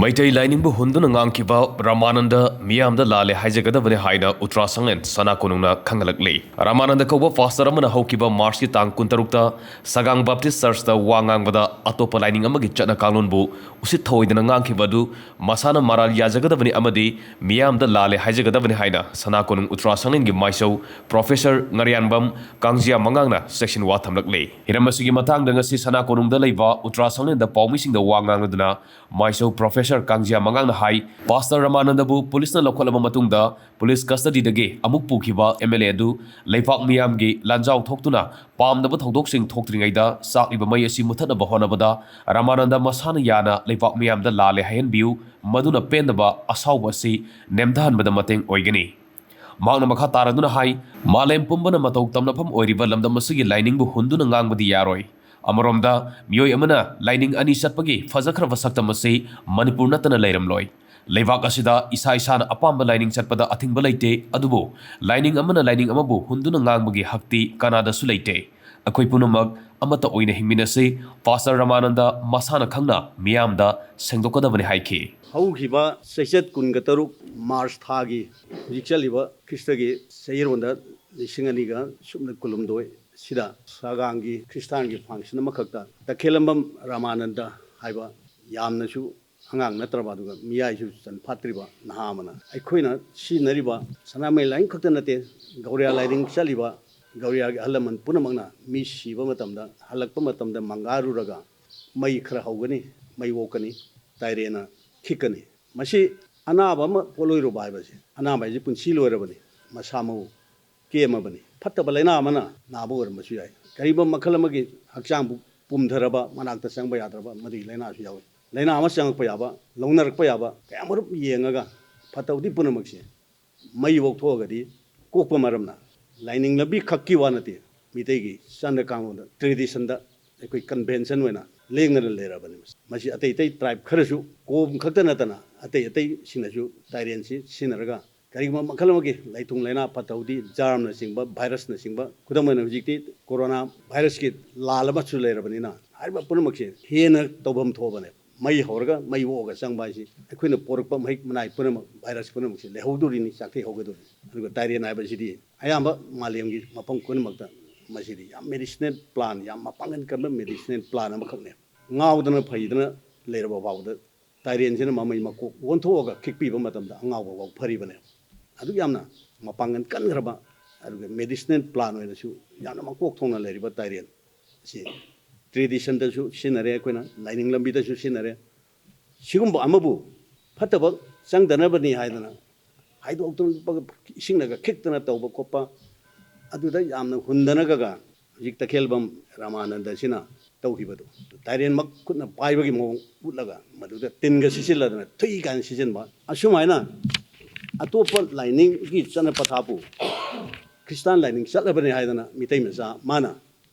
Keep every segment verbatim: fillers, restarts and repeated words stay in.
ꯃꯩꯇꯩ ꯂꯥꯏꯅꯤꯡꯕꯨ ꯍꯨꯟꯗꯨꯅ ꯉꯥꯡꯈꯤꯕ ꯔꯥꯃꯥꯅꯟꯗ ꯃꯤꯌꯥꯝꯗ ꯂꯥꯜꯂꯦ ꯍꯥꯏꯖꯒꯗꯕꯅꯤ ꯍꯥꯏꯅ ꯎꯇ꯭ꯔꯥ ꯁꯪꯂꯦꯟ ꯁꯅꯥ ꯀꯣꯅꯨꯡꯅ ꯈꯪꯍꯜꯂꯛꯂꯤ꯫ ꯔꯥꯃꯥꯅꯟꯗ ꯀꯧꯕ ꯄꯥꯁꯇꯔ ꯑꯃꯅ ꯍꯧꯈꯤꯕ ꯃꯥꯔꯆꯀꯤ ꯇꯥꯡ ꯀꯨꯟꯇꯔꯨꯛꯇ ꯁꯒꯥꯡ ꯕꯥꯞꯇꯤꯁ ꯆꯔꯆꯇ ꯋꯥ ꯉꯥꯡꯕꯗ ꯑꯇꯣꯞꯄ ꯂꯥꯏꯅꯤꯡ ꯑꯃꯒꯤ ꯆꯠꯅ ꯀꯥꯡꯂꯣꯟꯕꯨ ꯎꯁꯤꯠ ꯊꯑꯣꯏꯗꯅ ꯉꯥꯡꯈꯤꯕ ꯑꯗꯨ ꯃꯁꯥꯅ ꯃꯔꯥꯜ ꯌꯥꯖꯒꯗꯕꯅꯤ ꯑꯃꯗꯤ ꯃꯤꯌꯥꯝꯗ ꯂꯥꯜꯂꯦ ꯍꯥꯏꯖꯒꯗꯕꯅꯤ ꯍꯥꯏꯅ ꯁꯅꯥ ꯀꯣꯅꯨꯡ ꯎꯇ꯭ꯔꯥ ꯁꯪꯂꯦꯟꯒꯤ ꯃꯥꯏꯁꯧ ꯄ꯭ꯔꯣꯐꯦꯁꯔ ꯉꯥꯔꯤꯌꯥꯟꯕꯝ ꯀꯥꯡꯖꯤꯌꯥ ꯃꯉꯥꯡꯅ ꯆꯦꯛꯁꯤꯟ ꯋꯥ ꯊꯝꯂꯛꯂꯤ꯫ ꯍꯤꯔꯝ ꯑꯁꯤꯒꯤ ꯃꯇꯥꯡꯗ ꯉꯁꯤ ꯁꯅꯥ ꯀꯣꯅꯨꯡꯗ ꯂꯩꯕ ꯎꯇ꯭ꯔꯥ ꯁꯪꯂꯦꯟꯗ ꯄꯥꯎꯃꯤꯁꯤꯡꯗ ꯋꯥ ꯉꯥꯡꯂꯗꯨꯅ ꯃꯥꯏꯁꯧ ꯄ꯭ꯔꯣꯐꯦꯁꯔ ꯀꯥꯡꯖꯤꯌꯥ ꯃꯉꯥꯡꯅ ꯍꯥꯏ, ꯄꯥꯁꯇꯔ ꯔꯥꯃꯥꯅꯟꯗꯕꯨ ꯄꯨꯂꯤꯁꯅ ꯂꯧꯈꯠꯂꯕ ꯃꯇꯨꯡꯗ ꯄꯨꯂꯤꯁ ꯀꯁꯇꯗꯤꯗꯒꯤ ꯑꯃꯨꯛ ꯄꯨꯈꯤꯕ ꯑꯦꯝ ꯑꯦꯜ ꯑꯦ ꯑꯗꯨ ꯂꯩꯕꯥꯛ ꯃꯤꯌꯥꯝꯒꯤ ꯂꯥꯟꯖꯥꯎ ꯊꯣꯛꯇꯨꯅ ꯄꯥꯝꯗꯕ ꯊꯧꯗꯣꯛꯁꯤꯡ ꯊꯣꯛꯇ꯭ꯔꯤꯉꯩꯗ ꯆꯥꯛꯂꯤꯕ ꯃꯩ ꯑꯁꯤ ꯃꯨꯊꯠꯅꯕ ꯍꯣꯠꯅꯕꯗ ꯔꯥꯃꯥꯅꯟꯗ ꯃꯁꯥꯅ ꯌꯥꯅ ꯂꯩꯕꯥꯛ ꯃꯤꯌꯥꯝꯗ ꯂꯥꯜꯂꯦ ꯍꯥꯏꯍꯟꯕꯤꯌꯨ, ꯃꯗꯨꯅ ꯄꯦꯟꯗꯕ ꯑꯁꯥꯎꯕ ꯑꯁꯤ ꯅꯦꯝꯊꯍꯟꯕꯗ ꯃꯇꯦꯡ ꯑꯣꯏꯒꯅꯤ꯫ ꯃꯍꯥꯛꯅ ꯃꯈꯥ ꯇꯥꯔꯗꯨꯅ ꯍꯥꯏ, ꯃꯥꯂꯦꯝ ꯄꯨꯝꯕꯅ ꯃꯇꯧ ꯇꯝꯅꯐꯝ ꯑꯣꯏꯔꯤꯕ ꯂꯝꯗꯝ ꯑꯁꯤꯒꯤ ꯂꯥꯏꯅꯤꯡꯕꯨ ꯍꯨꯟꯗꯨꯅ ꯉꯥꯡꯕꯗꯤ ꯌꯥꯔꯣꯏ꯫ ꯑꯃꯔꯣꯝꯗ ꯃꯤꯑꯣꯏ ꯑꯃꯅ ꯂꯥꯏꯅꯤꯡ ꯑꯅꯤ ꯆꯠꯄꯒꯤ ꯐꯖꯈ꯭ꯔꯕ ꯁꯛꯇꯝ ꯑꯁꯤ ꯃꯅꯤꯄꯨꯔ ꯅꯠꯇꯅ ꯂꯩꯔꯝꯂꯣꯏ꯫ ꯂꯩꯕꯥꯛ ꯑꯁꯤꯗ ꯏꯁꯥ ꯏꯁꯥꯅ ꯑꯄꯥꯝꯕ ꯂꯥꯏꯅꯤꯡ ꯆꯠꯄꯗ ꯑꯊꯤꯡꯕ ꯂꯩꯇꯦ, ꯑꯗꯨꯕꯨ ꯂꯥꯏꯅꯤꯡ ꯑꯃꯅ ꯂꯥꯏꯅꯤꯡ ꯑꯃꯕꯨ ꯍꯨꯟꯗꯨꯅ ꯉꯥꯡꯕꯒꯤ ꯍꯛꯇꯤ ꯀꯅꯥꯗꯁꯨ ꯂꯩꯇꯦ꯫ ꯑꯩꯈꯣꯏ ꯄꯨꯝꯅꯃꯛ ꯑꯃꯠꯇ ꯑꯣꯏꯅ ꯍꯤꯡꯃꯤꯟꯅꯁꯤ꯫ ꯄꯥꯁꯇꯔ ꯔꯥꯃꯥꯅꯟꯗ ꯃꯁꯥꯅ ꯈꯪꯅ ꯃꯤꯌꯥꯝꯗ ꯁꯦꯡꯗꯣꯛꯀꯗꯕꯅꯤ ꯍꯥꯏꯈꯤ꯫ ꯍꯧꯈꯤꯕ ꯆꯩꯆꯠ ꯀꯨꯟꯒ ꯇꯔꯨꯛ ꯃꯥꯔꯆ ꯊꯥꯒꯤ ꯍꯧꯖꯤꯛ ꯆꯠꯂꯤꯕ ꯈ꯭ꯔꯤꯁꯇꯒꯤ ꯆꯍꯤꯔꯣꯟꯗ ꯂꯤꯁꯤꯡ ꯑꯅꯤꯒ ꯁꯨꯞꯅ ꯀꯨꯟꯍꯨꯝꯗꯣꯏ ꯁꯤꯗ ꯁꯥꯒꯥꯡꯒꯤ ꯈ꯭ꯔꯤꯁꯇꯥꯟꯒꯤ ꯐꯪꯁꯟ ꯑꯃꯈꯛꯇ ꯇꯈꯦꯂꯝꯕꯝ ꯔꯥꯃꯥꯅꯟꯗ ꯍꯥꯏꯕ ꯌꯥꯝꯅꯁꯨ ꯑꯉꯥꯡ ꯅꯠꯇ꯭ꯔꯕ, ꯑꯗꯨꯒ ꯃꯤꯌꯥꯏꯁꯨ ꯆꯟꯐꯥꯠꯇ꯭ꯔꯤꯕ ꯅꯍꯥ ꯑꯃꯅ ꯑꯩꯈꯣꯏꯅ ꯁꯤꯖꯤꯟꯅꯔꯤꯕ ꯁꯅꯥꯃꯍꯤ ꯂꯥꯏꯅꯤꯡ ꯈꯛꯇ ꯅꯠꯇꯦ, ꯒꯧꯔꯤꯌꯥ ꯂꯥꯏꯅꯤꯡ ꯆꯠꯂꯤꯕ ꯒꯧꯔꯤꯌꯥꯒꯤ ꯑꯍꯜ ꯂꯃꯟ ꯄꯨꯝꯅꯃꯛꯅ ꯃꯤ ꯁꯤꯕ ꯃꯇꯝꯗ, ꯍꯜꯂꯛꯄ ꯃꯇꯝꯗ ꯃꯪꯒꯥꯔꯨꯔꯒ ꯃꯩ ꯈꯔ ꯍꯧꯒꯅꯤ, ꯃꯩ ꯑꯣꯛꯀꯅꯤ, ꯇꯥꯏꯔꯦꯟꯅ ꯈꯤꯛꯀꯅꯤ꯫ ꯃꯁꯤ ꯑꯅꯥꯕ ꯑꯃ ꯄꯣꯠꯂꯣꯏꯔꯨꯕ ꯍꯥꯏꯕꯁꯦ, ꯑꯅꯥꯕ ꯍꯥꯏꯁꯦ ꯄꯨꯟꯁꯤ ꯂꯣꯏꯔꯕꯅꯤ, ꯃꯁꯥ ꯃꯎ ꯀꯦꯝꯃꯕꯅꯤ꯫ ꯐꯠꯇꯕ ꯂꯥꯏꯅꯥ ꯑꯃꯅ ꯅꯥꯕ ꯑꯣꯏꯔꯝꯕꯁꯨ ꯌꯥꯏ꯫ ꯀꯔꯤꯒꯨꯝꯕ ꯃꯈꯜ ꯑꯃꯒꯤ ꯍꯛꯆꯥꯡꯕꯨ ꯄꯨꯝꯊꯔꯕ, ꯃꯅꯥꯛꯇ ꯆꯪꯕ ꯌꯥꯗ꯭ꯔꯕ ꯃꯗꯨꯒꯤ ꯂꯥꯏꯅꯥꯁꯨ ꯌꯥꯎꯏ꯫ ꯂꯥꯏꯅꯥ ꯑꯃ ꯆꯪꯉꯛꯄ ꯌꯥꯕ, ꯂꯧꯅꯔꯛꯄ ꯌꯥꯕ ꯀꯌꯥꯃꯔꯨꯝ ꯌꯦꯡꯉꯒ ꯐꯠꯇ ꯍꯥꯎꯗꯤ ꯄꯨꯝꯅꯃꯛꯁꯦ ꯃꯩ ꯑꯣꯛꯊꯣꯛꯑꯒꯗꯤ ꯀꯣꯛꯄ ꯃꯔꯝꯅ ꯂꯥꯏꯅꯤꯡ ꯂꯝꯕꯤ ꯈꯛꯀꯤ ꯋꯥ ꯅꯠꯇꯦ, ꯃꯤꯇꯩꯒꯤ ꯆꯠꯅ ꯀꯥꯡꯂꯣꯟꯗ, ꯇ꯭ꯔꯦꯗꯤꯁꯟꯗ ꯑꯩꯈꯣꯏ ꯀꯟꯚꯦꯟꯁꯟ ꯑꯣꯏꯅ ꯂꯦꯡꯗꯅ ꯂꯩꯔꯕꯅꯤ꯫ ꯃꯁꯤ ꯑꯇꯩ ꯑꯇꯩ ꯇ꯭ꯔꯥꯏꯕ ꯈꯔꯁꯨ, ꯀꯣꯝ ꯈꯛꯇ ꯅꯠꯇꯅ ꯑꯇꯩ ꯑꯇꯩꯁꯤꯡꯅꯁꯨ ꯇꯥꯏꯔꯦꯟꯁꯤ ꯁꯤꯖꯤꯟꯅꯔꯒ ꯀꯔꯤꯒꯨꯝꯕ ꯃꯈꯜ ꯑꯃꯒꯤ ꯂꯩꯊꯨꯡ ꯂꯩꯅꯥ ꯐꯠꯇ ꯍꯥꯎꯗꯤ, ꯖꯥꯔꯝꯅꯆꯤꯡꯕ, ꯚꯥꯏꯔꯁꯅꯆꯤꯡꯕ, ꯈꯨꯗꯝ ꯑꯣꯏꯅ ꯍꯧꯖꯤꯛꯇꯤ ꯀꯣꯔꯣꯅꯥ ꯚꯥꯏꯔꯁꯀꯤ ꯂꯥꯜ ꯑꯃꯁꯨ ꯂꯩꯔꯕꯅꯤꯅ ꯍꯥꯏꯔꯤꯕ ꯄꯨꯝꯅꯃꯛꯁꯦ ꯍꯦꯟꯅ ꯇꯧꯐꯝ ꯊꯣꯛꯑꯕꯅꯦ꯫ ꯃꯩ ꯍꯧꯔꯒ ꯃꯩ ꯑꯣꯛꯑꯒ ꯆꯪꯕ ꯍꯥꯏꯁꯤ ꯑꯩꯈꯣꯏꯅ ꯄꯣꯔꯛꯄ ꯃꯍꯤꯛ ꯃꯅꯥꯏ ꯄꯨꯝꯅꯃꯛ, ꯚꯥꯏꯔꯁ ꯄꯨꯝꯅꯃꯛꯁꯤ ꯂꯩꯍꯧꯗꯣꯔꯤꯅꯤ, ꯆꯥꯛꯊꯩꯍꯧꯒꯗꯣꯔꯤꯅꯤ꯫ ꯑꯗꯨꯒ ꯇꯥꯏꯔꯦꯟ ꯍꯥꯏꯕꯁꯤꯗꯤ ꯑꯌꯥꯝꯕ ꯃꯥꯂꯦꯝꯒꯤ ꯃꯐꯝ ꯈꯨꯗꯤꯡꯃꯛꯇ ꯃꯁꯤꯗꯤ ꯌꯥꯝ ꯃꯦꯗꯤꯁꯤꯅꯦꯜ ꯄ꯭ꯂꯥꯟ, ꯌꯥꯝ ꯃꯄꯥꯡꯒꯜ ꯀꯟꯕ ꯃꯦꯗꯤꯁꯤꯅꯦꯜ ꯄ꯭ꯂꯥꯟ ꯑꯃꯈꯛꯅꯦ꯫ ꯉꯥꯎꯗꯅ ꯐꯩꯗꯅ ꯂꯩꯔꯕ ꯐꯥꯎꯕꯗ ꯇꯥꯏꯔꯦꯟꯁꯤꯅ ꯃꯃꯩ ꯃꯀꯣꯛ ꯑꯣꯟꯊꯣꯛꯑꯒ ꯈꯤꯛꯄꯤꯕ ꯃꯇꯝꯗ ꯑꯉꯥꯎꯕ ꯐꯥꯎ ꯐꯔꯤꯕꯅꯦꯕ꯫ ꯑꯗꯨꯛ ꯌꯥꯝꯅ ꯃꯄꯥꯡꯒꯜ ꯀꯟꯈ꯭ꯔꯕ, ꯑꯗꯨꯒ ꯃꯦꯗꯤꯁꯤꯅꯦꯜ ꯄ꯭ꯂꯥꯟ ꯑꯣꯏꯅꯁꯨ ꯌꯥꯝꯅ ꯃꯀꯣꯛ ꯊꯣꯡꯅ ꯂꯩꯔꯤꯕ ꯇꯥꯏꯔꯦꯟ ꯑꯁꯤ ꯇ꯭ꯔꯦꯗꯤꯁꯟꯗꯁꯨ ꯁꯤꯖꯤꯟꯅꯔꯦ, ꯑꯩꯈꯣꯏꯅ ꯂꯥꯏꯅꯤꯡ ꯂꯝꯕꯤꯗꯁꯨ ꯁꯤꯖꯤꯟꯅꯔꯦ꯫ ꯁꯤꯒꯨꯝꯕ ꯑꯃꯕꯨ ꯐꯠꯇꯕ ꯆꯪꯗꯅꯕꯅꯤ ꯍꯥꯏꯗꯅ ꯍꯥꯏꯗꯣꯛꯇꯅ ꯏꯁꯤꯡꯅꯒ ꯈꯤꯛꯇꯅ ꯇꯧꯕ ꯈꯣꯠꯄ, ꯑꯗꯨꯗ ꯌꯥꯝꯅ ꯍꯨꯟꯗꯅꯒꯒ ꯍꯧꯖꯤꯛ ꯇꯈꯦꯜꯕꯝ ꯔꯥꯃꯥꯅꯟꯗꯁꯤꯅ ꯇꯧꯈꯤꯕꯗꯨ, ꯇꯥꯏꯔꯦꯟꯃꯛ ꯈꯨꯠꯅ ꯄꯥꯏꯕꯒꯤ ꯃꯑꯣꯡ ꯎꯠꯂꯒ ꯃꯗꯨꯗ ꯇꯤꯟꯒ ꯁꯤꯆꯤꯜꯂꯗꯅ ꯊꯨꯏ ꯀꯥꯏꯅ ꯁꯤꯖꯤꯟꯕ, ꯑꯁꯨꯃꯥꯏꯅ ꯑꯇꯣꯞꯄ ꯂꯥꯏꯅꯤꯡꯒꯤ ꯆꯠꯅ ꯄꯊꯥꯞꯄꯨ ꯈ꯭ꯔꯤꯁꯇꯥꯟ ꯂꯥꯏꯅꯤꯡ ꯆꯠꯂꯕꯅꯤ ꯍꯥꯏꯗꯅ ꯃꯤꯇꯩ ꯃꯆꯥ ꯃꯥꯅ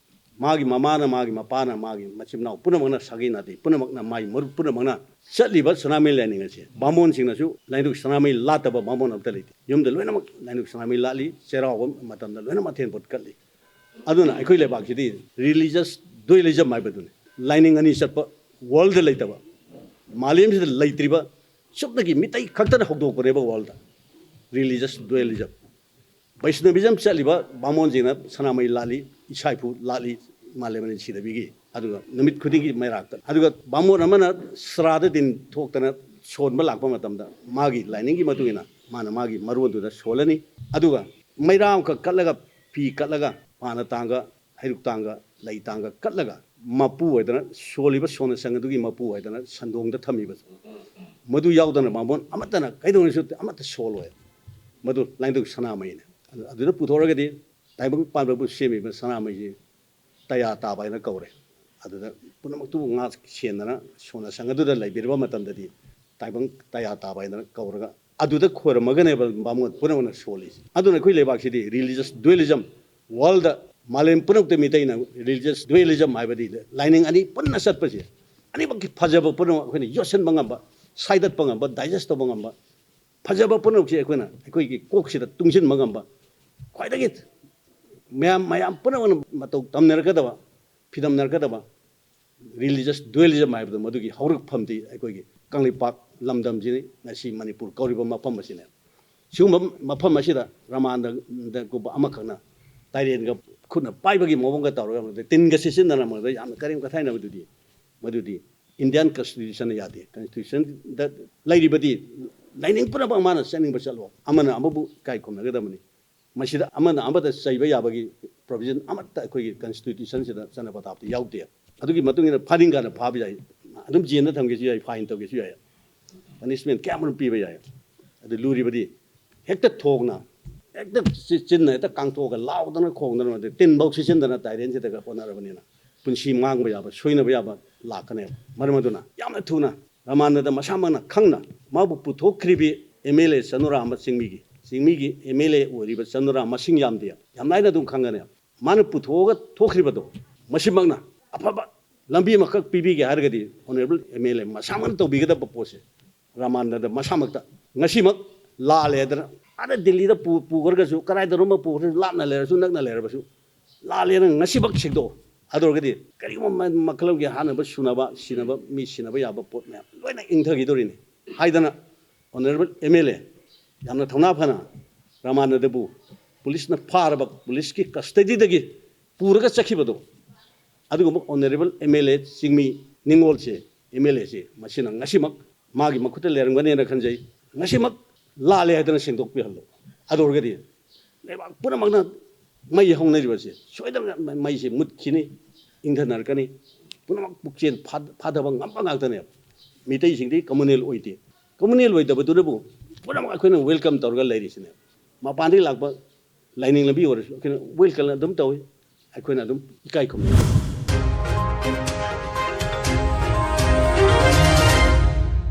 ꯃꯥꯒꯤ ꯃꯃꯥꯅ, ꯃꯥꯒꯤ ꯃꯄꯥꯅ, ꯃꯥꯒꯤ ꯃꯆꯤꯟ ꯃꯅꯥꯎ ꯄꯨꯝꯅꯃꯛꯅ, ꯁꯥꯒꯩ ꯅꯥꯇꯩ ꯄꯨꯝꯅꯃꯛꯅ, ꯃꯥꯒꯤ ꯃꯔꯨꯞ ꯄꯨꯝꯅꯃꯛꯅ ꯆꯠꯂꯤꯕ ꯁꯅꯥꯃꯍꯤ ꯂꯥꯏꯅꯤꯡ ꯑꯁꯦ, ꯕꯥꯃꯣꯟꯁꯤꯡꯅꯁꯨ ꯂꯥꯏꯅꯤꯡꯊꯧ ꯁꯅꯥꯃꯍꯤ ꯂꯥꯠꯇꯕ ꯕꯥꯃꯣꯟ ꯑꯝꯇ ꯂꯩꯇꯦ꯫ ꯌꯨꯝꯗ ꯂꯣꯏꯅꯃꯛ ꯂꯥꯏꯅꯤꯡꯊꯧ ꯁꯅꯥꯃꯍꯤ ꯂꯥꯠꯂꯤ, ꯆꯩꯔꯥꯎꯕ ꯃꯇꯝꯗ ꯂꯣꯏꯅꯃꯛ ꯑꯊꯦꯟ ꯄꯣꯠ ꯀꯠꯂꯤ꯫ ꯑꯗꯨꯅ ꯑꯩꯈꯣꯏ ꯂꯩꯕꯥꯛꯁꯤꯗꯤ ꯔꯤꯂꯤꯖꯁ ꯗꯨꯋꯦꯂꯤꯖꯝ ꯍꯥꯏꯕꯗꯨꯅꯤ꯫ ꯂꯥꯏꯅꯤꯡ ꯑꯅꯤ ꯆꯠꯄ ꯋꯥꯔꯜꯗ ꯂꯩꯇꯕ, ꯃꯥꯂꯦꯝꯁꯤꯗ ꯂꯩꯇ꯭ꯔꯤꯕ ꯆꯨꯞꯅꯒꯤ ꯃꯤꯇꯩ ꯈꯛꯇꯅ ꯍꯧꯗꯣꯛꯄꯅꯦꯕ ꯋꯥꯔꯜꯗ ꯔꯤꯂꯤꯖꯁ ꯗꯨꯋꯦꯂꯤꯖꯝ꯫ ꯕꯩꯁꯅꯕꯤꯖꯝ ꯆꯠꯂꯤꯕ ꯕꯥꯃꯣꯟꯁꯤꯡꯅ ꯁꯅꯥꯃꯍꯤ ꯂꯥꯠꯂꯤ, ꯏꯁꯥ ꯏꯐꯨ ꯂꯥꯠꯂꯤ, ꯃꯥꯂꯦꯝ ꯑꯅꯤ ꯁꯤꯗꯕꯤꯒꯤ꯫ ꯑꯗꯨꯒ ꯅꯨꯃꯤꯠ ꯈꯨꯗꯤꯡꯒꯤ ꯃꯩꯔꯥꯛꯇ, ꯑꯗꯨꯒ ꯕꯥꯃꯣꯟ ꯑꯃꯅ ꯁ꯭ꯔꯥꯗ ꯗꯤꯟ ꯊꯣꯛꯇꯅ ꯁꯣꯟꯕ ꯂꯥꯛꯄ ꯃꯇꯝꯗ ꯃꯥꯒꯤ ꯂꯥꯏꯅꯤꯡꯒꯤ ꯃꯇꯨꯡ ꯏꯟꯅ ꯃꯥꯅ ꯃꯥꯒꯤ ꯃꯔꯣꯟꯗꯨꯗ ꯁꯣꯜꯂꯅꯤ꯫ ꯑꯗꯨꯒ ꯃꯩꯔꯥ ꯑꯃꯈꯛ ꯀꯠꯂꯒ, ꯐꯤ ꯀꯠꯂꯒ, ꯄꯥꯅ ꯇꯥꯡꯒ, ꯍꯩꯔꯨꯛ ꯇꯥꯡꯒ, ꯂꯩ ꯇꯥꯡꯒ ꯀꯠꯂꯒ ꯃꯄꯨ ꯍꯥꯏꯗꯅ, ꯁꯣꯜꯂꯤꯕ ꯁꯣꯟꯅ ꯁꯪ ꯑꯗꯨꯒꯤ ꯃꯄꯨ ꯍꯥꯏꯗꯅ ꯁꯟꯗꯣꯡꯗ ꯊꯝꯃꯤꯕ, ꯃꯗꯨ ꯌꯥꯎꯗꯅ ꯕꯥꯃꯣꯟ ꯑꯃꯠꯇꯅ ꯀꯩꯗꯧꯅꯁꯨ ꯑꯃꯠꯇ ꯁꯣꯜꯂꯣꯏ꯫ ꯃꯗꯨ ꯂꯥꯏꯅꯤꯡꯊꯧ ꯁꯅꯥꯃꯍꯤꯅꯦ꯫ ꯑꯗꯨ-, ꯑꯗꯨꯗ ꯄꯨꯊꯣꯛꯑꯒꯗꯤ ꯇꯥꯏꯕꯪ ꯄꯥꯟꯕꯕꯨ ꯁꯦꯝꯃꯤꯕ ꯁꯅꯥꯃꯍꯤꯁꯤ ꯇꯌꯥ ꯇꯥꯕ ꯍꯥꯏꯅ ꯀꯧꯔꯦ꯫ ꯑꯗꯨꯗ ꯄꯨꯝꯅꯃꯛꯇꯨꯕꯨ ꯉꯥꯛ ꯁꯦꯟꯗꯅ ꯁꯣꯟꯅ ꯁꯪ ꯑꯗꯨꯗ ꯂꯩꯕꯤꯔꯕ ꯃꯇꯝꯗꯗꯤ ꯇꯥꯏꯕꯪ ꯇꯌꯥ ꯇꯥꯕ ꯍꯥꯏꯗꯅ ꯀꯧꯔꯒ ꯑꯗꯨꯗ ꯈꯣꯏꯔꯝꯃꯒꯅꯦꯕ ꯕꯥꯃꯣꯟ ꯄꯨꯝꯅꯃꯛꯅ ꯁꯣꯜꯂꯤꯁꯦ꯫ ꯑꯗꯨꯅ ꯑꯩꯈꯣꯏ ꯂꯩꯕꯥꯛꯁꯤꯗꯤ ꯔꯤꯂꯤꯖꯁ ꯗꯨꯋꯦꯂꯤꯖꯝ ꯋꯥꯔꯜꯗ, ꯃꯥꯂꯦꯝ ꯄꯨꯝꯅꯃꯛꯇ ꯃꯤꯇꯩꯅ ꯔꯤꯂꯤꯖꯁ ꯗꯨꯋꯦꯂꯤꯖꯝ ꯍꯥꯏꯕꯗꯤ ꯂꯥꯏꯅꯤꯡ ꯑꯅꯤ ꯄꯨꯟꯅ ꯆꯠꯄꯁꯦ, ꯑꯅꯤꯃꯛꯀꯤ ꯐꯖꯕ ꯄꯨꯝꯅꯃꯛ ꯑꯩꯈꯣꯏꯅ ꯌꯣꯠꯁꯤꯟꯕ ꯉꯝꯕ, ꯁꯥꯏꯗꯠꯄ ꯉꯝꯕ, ꯗꯥꯏꯖꯦꯁ ꯇꯧꯕ ꯉꯝꯕ, ꯐꯖꯕ ꯄꯨꯝꯅꯃꯛꯁꯦ ꯑꯩꯈꯣꯏꯅ ꯑꯩꯈꯣꯏꯒꯤ ꯀꯣꯛꯁꯤꯗ ꯇꯨꯡꯁꯤꯟꯕ ꯉꯝꯕ, ꯈ꯭ꯋꯥꯏꯗꯒꯤ ꯃꯌꯥꯝ, ꯃꯌꯥꯝ ꯄꯨꯝꯅꯃꯛꯅ ꯃꯇꯧ ꯇꯝꯅꯔꯛꯀꯗꯕ, ꯐꯤꯗꯝꯅꯔꯛꯀꯗꯕ, ꯔꯤꯂꯤꯖꯁ ꯗꯨꯋꯦꯂꯤꯖꯝ ꯍꯥꯏꯕꯗꯣ ꯃꯗꯨꯒꯤ ꯍꯧꯔꯛꯐꯝꯗꯤ ꯑꯩꯈꯣꯏꯒꯤ ꯀꯪꯂꯩꯄꯥꯛ ꯂꯝꯗꯝꯁꯤꯅꯤ, ꯉꯁꯤ ꯃꯅꯤꯄꯨꯔ ꯀꯧꯔꯤꯕ ꯃꯐꯝ ꯑꯁꯤꯅ꯫ ꯁꯤꯒꯨꯝꯕ ꯃꯐꯝ ꯑꯁꯤꯗ ꯔꯃꯥꯅꯟꯗꯒꯨꯝꯕ ꯑꯃꯈꯛꯅ ꯇꯥꯏꯔꯦꯟꯒ ꯈꯨꯠꯅ ꯄꯥꯏꯕꯒꯤ ꯃꯑꯣꯡꯒ ꯇꯧꯔꯒ, ꯇꯤꯟꯒ ꯁꯤꯠꯆꯤꯟꯗꯅ ꯃꯗꯨꯗ ꯌꯥꯝꯅ ꯀꯔꯦꯝ ꯀꯊꯥꯏꯅꯕꯗꯨꯗꯤ, ꯃꯗꯨꯗꯤ ꯏꯟꯗꯤꯌꯥꯟ ꯀꯟꯁꯇꯤꯇ꯭ꯌꯨꯁꯟꯅ ꯌꯥꯗꯦ꯫ ꯀꯟꯁꯇꯤꯇ꯭ꯌꯨꯁꯟꯗ ꯂꯩꯔꯤꯕꯗꯤ ꯂꯥꯏꯅꯤꯡ ꯄꯨꯝꯅꯃꯛ ꯃꯥꯅ ꯆꯠꯅꯤꯡꯕ ꯆꯠꯂꯣ, ꯑꯃꯅ ꯑꯃꯕꯨ ꯏꯀꯥꯏ ꯈꯨꯝꯅꯒꯗꯕꯅꯤ꯫ ꯃꯁꯤꯗ ꯑꯃꯅ ꯑꯃꯗ ꯆꯩꯕ ꯌꯥꯕꯒꯤ ꯄ꯭ꯔꯣꯕꯤꯖꯟ ꯑꯃꯠꯇ ꯑꯩꯈꯣꯏꯒꯤ ꯀꯟꯁꯇꯤꯇ꯭ꯌꯨꯁꯟꯁꯤꯗ, ꯆꯠꯅ ꯄꯊꯥꯞꯇ ꯌꯥꯎꯗꯦ꯫ ꯑꯗꯨꯒꯤ ꯃꯇꯨꯡ ꯏꯟꯅ ꯐꯥꯅꯤꯡ ꯀꯥꯟꯗ ꯐꯥꯕ ꯌꯥꯏ, ꯑꯗꯨꯝ ꯖꯦꯜꯗ ꯊꯝꯒꯦꯁꯨ ꯌꯥꯏ, ꯐꯥꯏꯟ ꯇꯧꯒꯦꯁꯨ ꯌꯥꯏ, ꯄꯅꯤꯁꯃꯦꯟ ꯀꯌꯥ ꯑꯃꯔꯣꯝ ꯄꯤꯕ ꯌꯥꯏ꯫ ꯑꯗꯨ ꯂꯨꯔꯤꯕꯗꯤ ꯍꯦꯛꯇ ꯊꯣꯡꯅ, ꯍꯦꯛꯇ ꯆꯤ-, ꯆꯤꯟꯅ ꯍꯦꯛꯇ ꯀꯥꯡꯊꯣꯛꯑꯒ ꯂꯥꯎꯗꯅ ꯈꯣꯡꯗꯅ, ꯑꯗꯩ ꯇꯤꯟꯐꯧ ꯁꯤꯠꯆꯤꯟꯗꯅ ꯇꯥꯏꯔꯦꯟꯁꯤꯗꯒ ꯍꯣꯠꯅꯔꯕꯅꯤꯅ ꯄꯨꯟꯁꯤ ꯃꯥꯡꯕ ꯌꯥꯕ, ꯁꯣꯏꯅꯕ ꯌꯥꯕ ꯂꯥꯛꯀꯅꯦꯕ꯫ ꯃꯔꯝ ꯑꯗꯨꯅ ꯌꯥꯝꯅ ꯊꯨꯅ ꯔꯃꯥꯅꯟꯗ ꯃꯁꯥꯃꯛꯅ ꯈꯪꯅ ꯃꯥꯕꯨ ꯄꯨꯊꯣꯛꯈ꯭ꯔꯤꯕꯤ ꯑꯦꯝ ꯑꯦꯜ ꯑꯦ ꯆꯅꯨꯔꯥꯝ ꯑꯃ, ꯆꯤꯡꯃꯤꯒꯤ, ꯆꯤꯡꯃꯤꯒꯤ ꯑꯦꯝ ꯑꯦꯜ ꯑꯦ ꯑꯣꯏꯔꯤꯕ ꯆꯅꯨꯔꯥꯝ ꯃꯁꯤꯡ ꯌꯥꯝꯗꯦ, ꯌꯥꯝ ꯂꯥꯏꯅ ꯑꯗꯨꯝ ꯈꯪꯒꯅꯤ꯫ ꯃꯥꯅ ꯄꯨꯊꯣꯛꯑꯒ ꯊꯣꯛꯈ꯭ꯔꯤꯕꯗꯣ ꯃꯁꯤꯃꯛꯅ ꯑꯐꯕ ꯂꯝꯕꯤ ꯑꯃꯈꯛ ꯄꯤꯕꯤꯒꯦ ꯍꯥꯏꯔꯒꯗꯤ ꯑꯣꯅꯔꯦꯕꯜ ꯑꯦꯝ ꯑꯦꯜ ꯑꯦ ꯃꯁꯥꯃꯛꯅ ꯇꯧꯕꯤꯒꯗꯕ ꯄꯣꯠꯁꯦ ꯔꯃꯥꯅꯟꯗ ꯃꯁꯥꯃꯛꯇ ꯉꯁꯤꯃꯛ ꯂꯥꯜꯂꯦ ꯍꯥꯏꯗꯅ ꯑꯥꯗ ꯗꯤꯜꯂꯤꯗ ꯄꯨ-, ꯄꯨꯈ꯭ꯔꯒꯁꯨ, ꯀꯗꯥꯏꯗꯅꯣꯃ ꯄꯨꯈ꯭ꯔꯁꯨ, ꯂꯥꯞꯅ ꯂꯩꯔꯁꯨ ꯅꯛꯅ ꯂꯩꯔꯕꯁꯨ, ꯂꯥꯜꯂꯦꯅ ꯉꯁꯤꯃꯛ ꯁꯦꯡꯗꯣꯛꯑꯣ꯫ ꯑꯗꯨ ꯑꯣꯏꯔꯒꯗꯤ ꯀꯔꯤꯒꯨꯝꯕ ꯃ-, ꯃꯈꯜ ꯑꯃꯒꯤ ꯍꯥꯠꯅꯕ, ꯁꯨꯅꯕ, ꯁꯤꯅꯕ, ꯃꯤ ꯁꯤꯅꯕ ꯌꯥꯕ ꯄꯣꯠ ꯃꯌꯥꯝ ꯂꯣꯏꯅ ꯏꯪꯊꯈꯤꯗꯣꯔꯤꯅꯤ ꯍꯥꯏꯗꯅ ꯑꯣꯅꯔꯦꯕꯜ ꯑꯦꯝ ꯑꯦꯜ ꯑꯦ ꯌꯥꯝꯅ ꯊꯧꯅꯥ ꯐꯅ ꯔꯃꯥꯅꯟꯗꯕꯨ ꯄꯨꯂꯤꯁꯅ ꯐꯥꯔꯕ, ꯄꯨꯂꯤꯁꯀꯤ ꯀꯁꯇꯗꯤꯗꯒꯤ ꯄꯨꯔꯒ ꯆꯠꯈꯤꯕꯗꯣ, ꯑꯗꯨꯒꯨꯝꯕ ꯑꯣꯅꯔꯦꯕꯜ ꯑꯦꯝ ꯑꯦꯜ ꯑꯦ ꯆꯤꯡꯃꯤ ꯅꯤꯡꯉꯣꯜꯁꯦ, ꯑꯦꯝ ꯑꯦꯜ ꯑꯦꯁꯦ ꯃꯁꯤꯅ ꯉꯁꯤꯃꯛ ꯃꯥꯒꯤ ꯃꯈꯨꯠꯇ ꯂꯩꯔꯝꯒꯅꯦꯅ ꯈꯟꯖꯩ꯫ ꯉꯁꯤꯃꯛ ꯂꯥꯜꯂꯦ ꯍꯥꯏꯗꯅ ꯁꯦꯡꯗꯣꯛꯄꯤꯍꯜꯂꯣ꯫ ꯑꯗꯨ ꯑꯣꯏꯔꯒꯗꯤ ꯂꯩꯕꯥꯛ ꯄꯨꯝꯅꯃꯛꯅ ꯃꯩ ꯍꯧꯅꯔꯤꯕꯁꯦ ꯁꯣꯏꯗꯅ ꯃꯩꯁꯦ ꯃꯨꯠꯈꯤꯅꯤ, ꯏꯪꯊꯅꯔꯛꯀꯅꯤ꯫ ꯄꯨꯝꯅꯃꯛ ꯄꯨꯛꯆꯦꯜ ꯐꯥ-, ꯐꯥꯊꯕ ꯉꯝꯕ ꯉꯥꯛꯇꯅꯦꯕ꯫ ꯃꯤꯇꯩꯁꯤꯡꯗꯤ ꯀꯝꯃꯨꯅꯦꯜ ꯑꯣꯏꯗꯦ꯫ ꯀꯝꯃꯨꯅꯦꯜ ꯑꯣꯏꯗꯕꯗꯨꯅꯕꯨ ꯄꯨꯝꯅꯃꯛ ꯑꯩꯈꯣꯏꯅ ꯋꯦꯜꯀꯝ ꯇꯧꯔꯒ ꯂꯩꯔꯤꯁꯤꯅꯦ꯫ ꯃꯄꯥꯟꯗꯒꯤ ꯂꯥꯛꯄ ꯂꯥꯏꯅꯤꯡ ꯂꯝꯕꯤ ꯑꯣꯏꯔꯁꯨ ꯑꯩꯈꯣꯏꯅ ꯋꯦꯜꯀꯝ ꯑꯗꯨꯝ ꯇꯧꯏ, ꯑꯩꯈꯣꯏꯅ ꯑꯗꯨꯝ ꯏꯀꯥꯏ ꯈꯨꯝꯅꯩ꯫